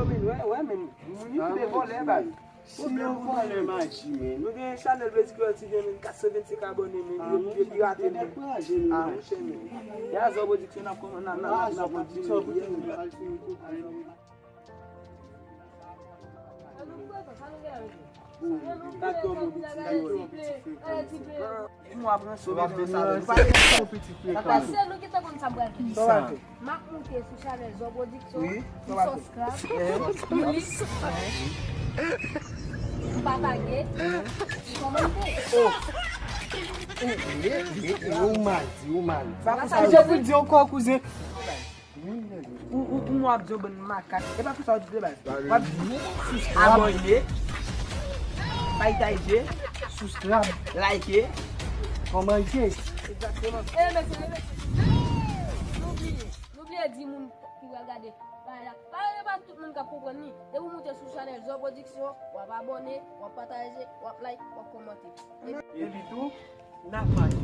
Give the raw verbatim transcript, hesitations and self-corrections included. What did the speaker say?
Men, wè, wè, men, moun YouTube e vòlè, baz. Si yo vòlè maji, men. Nou gen chanèl Basic Royalty, gen men kat san vennsenk abòne, men. Yo, yo pirate, men. Ah, monchè, men. Ya, Zò Pwodiksyon, n ap kòman, n ap, n ap, n ap, n ap kontinye. Yon mwa pran sove nan sa. Nou pa vle yon piti frekans. Mesye, nou gentan konn sa m pral fè. Sa w pral fè? M ap moute sou chanèl Zò Pwodiksyon. Wi. M subscribe. M like. M pataje. M kòmante. Oh. Eh, eh, eh, eh, ou mal di, ou mal di. Sa pou sa, sa pou di ankò, kouzen. Ou, ou, ou mwen ap di yon bann makak. E pa pou sa w di de baz. W ap di abòne, pataje, subscribe, like, kòmante. Egzakteman. E mesye, e mesye. Nou bliye, nou bliye di moun ki pral gade bagay la. Pa, e pa tout moun k ap konprann li. Depi w moute sou chanèl Zò Pwodiksyon, w ap abòne, w ap pataje, w ap like, w ap kòmante. Epi tou, n ap mache.